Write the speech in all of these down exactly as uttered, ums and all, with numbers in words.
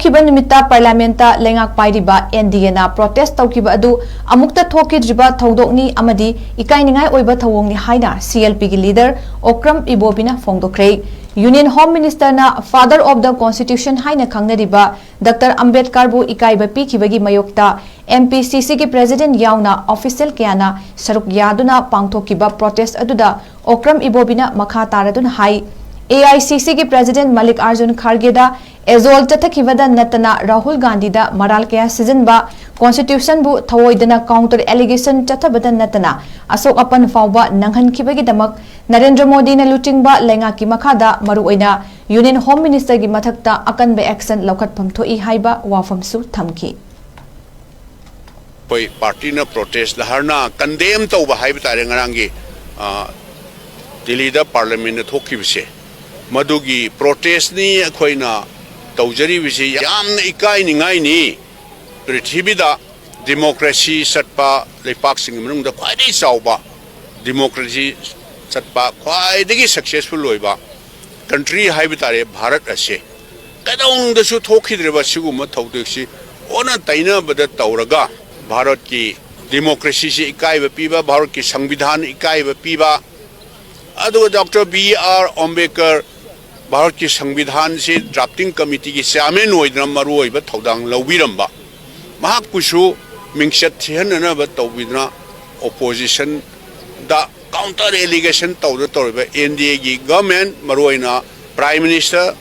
ꯍꯧꯈꯤꯕ ꯅꯨꯃꯤꯠꯇ ꯄꯥꯔꯂꯤꯌꯥꯃꯦꯟꯠꯇ ꯂꯩꯉꯥꯛ ꯄꯥꯏꯔꯤꯕ ꯑꯦꯟ ꯗꯤ ꯑꯦꯅ ꯄ꯭ꯔꯣꯇꯦꯁ ꯇꯧꯈꯤꯕ ꯑꯗꯨ ꯑꯃꯨꯛꯇ ꯊꯣꯛꯈꯤꯗ꯭ꯔꯤꯕ ꯊꯧꯗꯣꯛꯅꯤ ꯑꯃꯗꯤ ꯏꯀꯥꯏꯅꯤꯡꯉꯥꯏ ꯑꯣꯏꯕ ꯊꯧꯑꯣꯡꯅꯤ ꯍꯥꯏꯅ ꯁꯤ ꯑꯦꯜ ꯄꯤꯒꯤ ꯂꯤꯗꯔ ꯑꯣꯀ꯭ꯔꯝ ꯏꯕꯣꯕꯤꯅ ꯐꯣꯡꯗꯣꯛꯈ꯭ꯔꯦ꯫ ꯌꯨꯅꯤꯌꯟ ꯍꯣꯝ ꯃꯤꯅꯤꯁꯇꯔꯅ ꯐꯥꯗꯔ ꯑꯣꯐ ꯗ ꯀꯣꯟꯁꯇꯤꯇ꯭ꯌꯨꯁꯟ ꯍꯥꯏꯅ ꯈꯪꯅꯔꯤꯕ ꯗꯥꯛꯇꯔ ꯑꯝꯕꯦꯗꯀꯔꯕꯨ ꯏꯀꯥꯏꯕ ꯄꯤꯈꯤꯕꯒꯤ ꯃꯥꯌꯣꯛꯇ ꯑꯦꯝ ꯄꯤ ꯁꯤ ꯁꯤꯒꯤ ꯄ꯭ꯔꯦꯁꯤꯗꯦꯟꯠ ꯌꯥꯎꯅ ꯑꯣꯐꯤꯁꯤꯌꯦꯜ ꯀꯌꯥꯅ ꯁꯔꯨꯛ ꯌꯥꯗꯨꯅ ꯄꯥꯡꯊꯣꯛꯈꯤꯕ ꯄ꯭ꯔꯣꯇꯦꯁ ꯑꯗꯨꯗ ꯑꯣꯀ꯭ꯔꯝ ꯏꯕꯣꯕꯤꯅ ꯃꯈꯥ ꯇꯥꯔꯗꯨꯅ ꯍꯥꯏ, ꯑꯦ ꯑꯥꯏ ꯁꯤ ꯁꯤꯒꯤ ꯄ꯭ꯔꯦꯁꯤꯗꯦꯟꯠ ꯃꯜꯂꯤꯀꯥꯔꯖꯨꯟ ꯈꯥꯔꯒꯦꯗ ꯑꯦꯖꯣꯜ ꯆꯠꯊꯈꯤꯕꯗ ꯅꯠꯇꯅ ꯔꯥꯍꯨꯜ ꯒꯥꯟꯙꯤꯗ ꯃꯔꯥꯜ ꯀꯌꯥ ꯁꯤꯖꯤꯟꯕ, ꯀꯣꯟꯁꯇꯤꯇ꯭ꯌꯨꯁꯟꯕꯨ ꯊꯧꯑꯣꯏꯗꯅ ꯀꯥꯎꯟꯇꯔ ꯑꯦꯂꯤꯒꯦꯁꯟ ꯆꯠꯊꯕꯗ ꯅꯠꯇꯅ ꯑꯁꯣꯛ ꯑꯄꯟ ꯐꯥꯎꯕ ꯅꯪꯍꯟꯈꯤꯕꯒꯤꯗꯃꯛ ꯅꯔꯦꯟꯗ꯭ꯔ ꯃꯣꯗꯤꯅ ꯂꯨꯆꯤꯡꯕ ꯂꯩꯉꯥꯛꯀꯤ ꯃꯈꯥꯗ ꯃꯔꯨꯑꯣꯏꯅ ꯌꯨꯅꯤꯌꯟ ꯍꯣꯝ ꯃꯤꯅꯤꯁꯇꯔꯒꯤ ꯃꯊꯛꯇ ꯑꯀꯟꯕ ꯑꯦꯛꯁꯟ ꯂꯧꯈꯠꯐꯝ ꯊꯣꯛꯏ ꯍꯥꯏꯕ ꯋꯥꯐꯝꯁꯨ ꯊꯝꯈꯤ꯫ ꯑꯩꯈꯣꯏ ꯄꯥꯔꯇꯤꯅ ꯄ꯭ꯔꯣꯇꯦꯁ ꯙꯔꯅꯥ ꯀꯟꯗꯦꯝ ꯇꯧꯕ ꯍꯥꯏꯕ ꯇꯥꯔꯦ, ꯉꯔꯥꯡꯒꯤ ꯑ, ꯗꯤꯜꯂꯤꯗ ꯄꯥꯔꯂꯤꯌꯥꯃꯦꯟꯠꯇ ꯊꯣꯛꯈꯤꯕꯁꯦ, ꯃꯗꯨꯒꯤ ꯄ꯭ꯔꯣꯇꯦꯁꯅꯤ ꯑꯩꯈꯣꯏꯅ ꯇꯧꯖꯔꯤꯕꯁꯤ꯫ ꯌꯥꯝꯅ ꯏꯀꯥꯏꯅꯤꯡꯉꯥꯏꯅꯤ꯫ ꯄ꯭ꯔꯤꯊꯤꯕꯤꯗ ꯗꯤꯃꯣꯀ꯭ꯔꯦꯁꯤ ꯆꯠꯄ ꯂꯩꯄꯥꯛꯁꯤꯡꯒꯤ ꯃꯅꯨꯡꯗ ꯈ꯭ꯋꯥꯏꯗꯒꯤ ꯆꯥꯎꯕ, ꯗꯤꯃꯣꯀ꯭ꯔꯦꯁꯤ ꯆꯠꯄ ꯈ꯭ꯋꯥꯏꯗꯒꯤ ꯁꯛꯁꯦꯁꯐꯨꯜ ꯑꯣꯏꯕ ꯀꯟꯇ꯭ꯔꯤ ꯍꯥꯏꯕ ꯇꯥꯔꯦ ꯚꯥꯔꯠ ꯑꯁꯦ꯫ ꯀꯩꯗꯧꯅꯨꯡꯗꯁꯨ ꯊꯣꯛꯈꯤꯗ꯭ꯔꯤꯕ ꯁꯤꯒꯨꯝꯕ ꯊꯧꯗꯣꯛꯁꯤ ꯑꯣꯟꯅ ꯇꯩꯅꯕꯗ ꯇꯧꯔꯒ ꯚꯥꯔꯠꯀꯤ ꯗꯤꯃꯣꯀ꯭ꯔꯦꯁꯤꯁꯤ ꯏꯀꯥꯏꯕ ꯄꯤꯕ, ꯚꯥꯔꯠꯀꯤ ꯁꯪꯕꯤꯙꯥꯟ ꯏꯀꯥꯏꯕ ꯄꯤꯕ, ꯑꯗꯨꯒ ꯗꯣꯛꯇꯔ ꯕꯤ ꯑꯥꯔ ꯑꯝꯕꯦꯗꯀꯔ ꯚꯥꯔꯠꯀꯤ ꯁꯪꯕꯤꯙꯥꯟꯁꯤ ꯗ꯭ꯔꯥꯐꯇꯤꯡ ꯀꯃꯤꯇꯤꯒꯤ ꯆꯤꯌꯥꯔꯃꯦꯟ ꯑꯣꯏꯗꯨꯅ ꯃꯔꯨꯑꯣꯏꯕ ꯊꯧꯗꯥꯡ ꯂꯧꯕꯤꯔꯝꯕ, ꯃꯍꯥꯛꯄꯨꯁꯨ ꯃꯤꯡꯆꯠ ꯊꯤꯍꯟꯅꯅꯕ ꯇꯧꯕꯤꯗꯨꯅ ꯑꯣꯄꯣꯖꯤꯁꯟꯗ ꯀꯥꯎꯟꯇꯔ ꯑꯦꯂꯤꯒꯦꯁꯟ ꯇꯧꯗꯨꯅ ꯇꯧꯔꯤꯕ ꯑꯦꯟ ꯗꯤ ꯑꯦꯒꯤ ꯒꯚꯔꯟꯃꯦꯟꯠ, ꯃꯔꯨꯑꯣꯏꯅ ꯄ꯭ꯔꯥꯏꯝ ꯃꯤꯅꯤꯁꯇꯔ,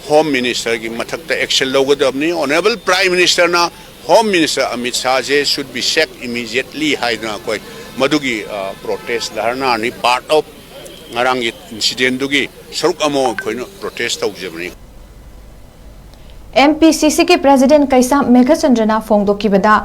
ꯍꯣꯝ ꯃꯤꯅꯤꯁꯇꯔꯒꯤ ꯃꯊꯛꯇ ꯑꯦꯛꯁꯟ ꯂꯧꯒꯗꯕꯅꯤ꯫ ꯑꯣꯅꯔꯦꯕꯜ ꯄ꯭ꯔꯥꯏꯝ ꯃꯤꯅꯤꯁꯇꯔꯅ ꯍꯣꯝ ꯃꯤꯅꯤꯁꯇꯔ ꯑꯃꯤꯠ ꯁꯥꯍꯁꯦ should be sacked immediately ꯍꯥꯏꯗꯅ ꯑꯩꯈꯣꯏ ꯃꯗꯨꯒꯤ ꯄ꯭ꯔꯣꯇꯦꯁ ꯙꯔꯅꯥꯅꯤ, ꯄꯥꯔꯠ ꯑꯣꯐ ꯉꯔꯥꯡꯒꯤ ꯏꯟꯁꯤꯗꯦꯟꯗꯨꯒꯤ ꯁꯔꯨꯛ ꯑꯃ ꯑꯩꯈꯣꯏꯅ ꯄ꯭ꯔꯣꯇꯦꯁ ꯇꯧꯖꯕꯅꯤ꯫ ꯑꯦꯝ ꯄꯤ ꯁꯤ ꯁꯤꯒꯤ ꯄ꯭ꯔꯦꯁꯤꯗꯦꯟꯠ ꯀꯩꯁꯥꯝ ꯃꯦꯘꯆꯟꯗ꯭ꯔꯅ ꯐꯣꯡꯗꯣꯛꯈꯤꯕꯗ,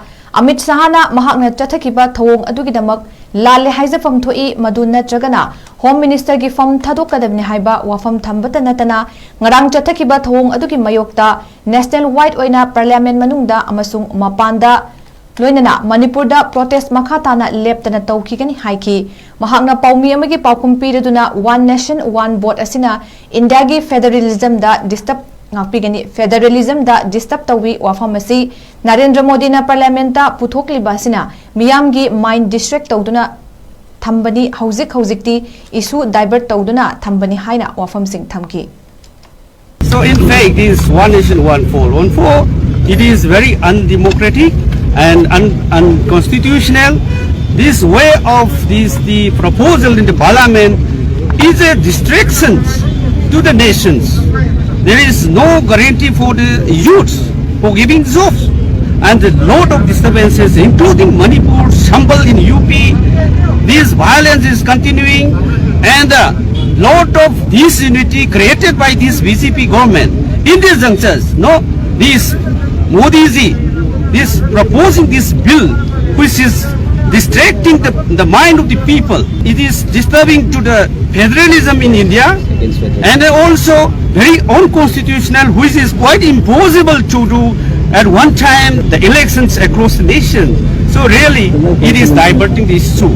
ꯑꯃꯤꯠ ꯁꯥꯍꯅ ꯃꯍꯥꯛꯅ ꯆꯠꯊꯈꯤꯕ ꯊꯧꯑꯣꯡ ꯑꯗꯨꯒꯤꯗꯃꯛ ꯂꯥꯜꯂꯦ ꯍꯥꯏꯖꯐꯝ ꯊꯣꯛꯏ, ꯃꯗꯨ ꯅꯠꯇ꯭ꯔꯒꯅ ꯍꯣꯝ ꯃꯤꯅꯤꯁꯇꯔꯒꯤ ꯐꯝ ꯊꯥꯗꯣꯛꯀꯗꯕꯅꯤ ꯍꯥꯏꯕ ꯋꯥꯐꯝ ꯊꯝꯕꯇ ꯅꯠꯇꯅ, ꯉꯔꯥꯡ ꯆꯠꯊꯈꯤꯕ ꯊꯧꯑꯣꯡ ꯑꯗꯨꯒꯤ ꯃꯥꯌꯣꯛꯇ ꯅꯦꯁꯅꯦꯜ ꯋꯥꯏꯗ ꯑꯣꯏꯅ ꯄꯥꯔꯂꯤꯌꯥꯃꯦꯟꯠ ꯃꯅꯨꯡꯗ ꯑꯃꯁꯨꯡ ꯃꯄꯥꯟꯗ ꯂꯣꯏꯅꯅ ꯃꯅꯤꯄꯨꯔꯗ ꯄ꯭ꯔꯣꯇꯦꯁ ꯃꯈꯥ ꯇꯥꯅ ꯂꯦꯞꯇꯅ ꯇꯧꯈꯤꯒꯅꯤ ꯍꯥꯏꯈꯤ꯫ ꯃꯍꯥꯛꯅ ꯄꯥꯎꯃꯤ ꯑꯃꯒꯤ ꯄꯥꯎꯈꯨꯝ ꯄꯤꯔꯗꯨꯅ One Nation One Vote ꯑꯁꯤꯅ ꯏꯟꯗꯤꯌꯥꯒꯤ ꯐꯦꯗꯔꯦꯂꯤꯖꯝꯗ ꯗꯤꯁꯇꯔꯕ ꯉꯥꯛꯄꯤꯒꯅꯤ꯫ Federalism ꯗ disturb ꯇꯧꯏ ꯋꯥꯐꯝ ꯑꯁꯤ ꯅꯔꯦꯟꯗ꯭ꯔ ꯃꯣꯗꯤꯅ Parliament ꯇ ꯄꯨꯊꯣꯛꯂꯤꯕ ꯑꯁꯤꯅ ꯃꯤꯌꯥꯝꯒꯤ mind distract ꯇꯧꯗꯨꯅ ꯊꯝꯕꯅꯤ꯫ ꯍꯧꯖꯤꯛ ꯍꯧꯖꯤꯛꯇꯤ issue divert ꯇꯧꯗꯨꯅ ꯊꯝꯕꯅꯤ ꯍꯥꯏꯅ ꯋꯥꯐꯝꯁꯤꯡ ꯊꯝꯈꯤ꯫ So in fact, this one nation, one poll, one poll, it is very undemocratic and un- unconstitutional. This way of this the proposal in the parliament is a distraction to the nations. There is no guarantee for the youths for giving jobs, and a lot of disturbances, including Manipur, Chambal in U P. This violence is continuing, and a lot of disunity created by this B J P government. In this juncture, no, this Modi ji, this proposing this bill, which is distracting the, the mind of the people, it is disturbing to the federalism in India, and also very unconstitutional, which is quite impossible to do at one time the elections across the nation. So really, it is diverting the issue.